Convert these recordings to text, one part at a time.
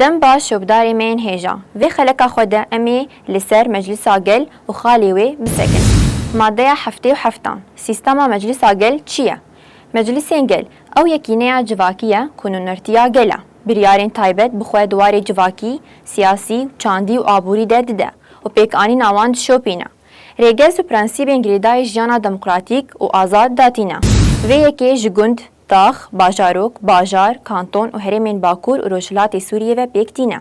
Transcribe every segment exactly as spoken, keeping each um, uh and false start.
Em baş şopdarê me yên hêja. Vê xeleka xwe de em ê li ser Meclisa Gel û xalê wê bisekin. Madeya heftê û heftan. Sîstema Meclisa Gel çi ye? Meclisên Gel, ew yekîneya civakî ye ku nûnertiya gel e. Biryarên taybet bi xwe di warê civakî, siyasî, çandî û aborî de dide û pêkanîna wan dişopîne. Rêgez û prensîbên girêdayî jiyana demokratîk û azad datîne. Vê yekê ji gund, tax, bajarok, bajar, kanton û herêmên Bakur û Rojhilatê Sûriyê ve pêk tîne.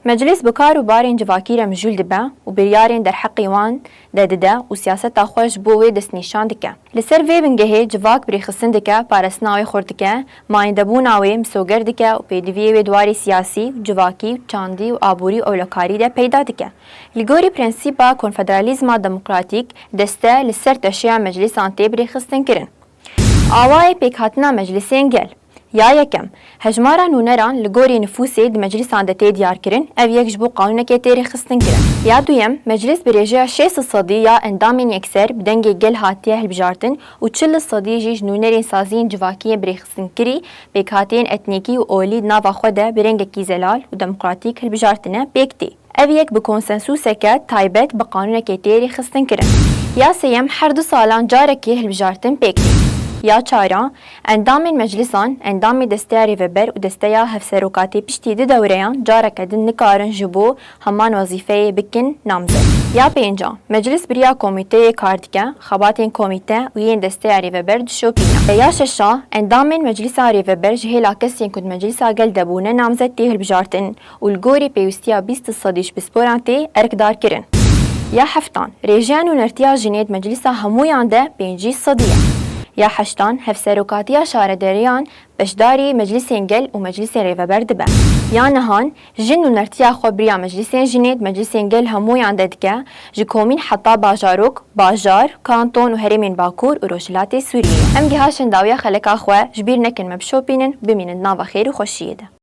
Meclis bi kar û barên civakî re mijûl dibe û biryarên derheqê wan de dide û siyaseta xwe ji bo wê destnîşan dike. Li ser vê bingehê civak bi rêxistin dike, parastina wê xurt dike, mayîndebûna wê misoger dike û pêdiviyê wê di warê siyasî, civakî, çandî û aborî û ewlekarî de peyda dike. Li gorî prensîba konfederalîzma demokratîk, deste li ser teşeya meclîsan tê birêxistinkirin. Awayê pêkhatina meclîsên gel. Ya yekem, hejmara nûneran li gorî nifûsê di meclîsan de tê diyarkirin, ev yek ji bo qanûnekê tê rêxistinkirin. Ya duyem, meclîs bi rêjeya şêst sedî ya endamên yekser bi dengê gel hatiye hilbijartin û çil sedî jî ji nûnerên saziyên civakî yên birêxistinkirî, pêkhatiyên etnîkî û olî di nava xwe de bi rengekî zelal û demokratîk hilbijartine pêk tê. Ev yek bi konsensûseke taybet bi qanûnekê tê rêxistinkirin. Ya sêyem, her du salan carekê hilbijartin pêk tê. Ya çara, endamên meclîsan, endamê Desteya Rêveber û Desteya Hevserokatê piştî du dewreyan careke din nikarin ji bo heman wezîfeyê bikin namzet. Ya pênca, meclis bi riya komîteyê kar dike, xebatên komîte û yên Desteya Rêveber dişopîne. Ya şeşa, endamên Meclîsa Rêveber ji hêla kesên ku di Meclîsa Gel de bûne namzet tê hilbijartin û li gorî pêwîstiya bîst sedî ji pisporan tê erkdarkirin. Ya heftan, rêjeya nûnertiya jinê di meclîsa hemûyan de pêncî sedî ye. Ya heştan, hevserokatiya şaredariyan beşdarî Meclîsên Gel û Meclîsên Rêveber dibe. Ya nehan, jin nûnertiya xwe bi riya Meclîsên Jinê di Meclîsên Gel hemûyan de dike, ji komîn heta bajarok, bajar, kanton û herêmên Bakur û Rojhilatê Sûriyê. Em gihaşin dawiya xeleka xwe, ji bîr nekin me bişopînin, bimînin di nava xêr û xweşiyê de.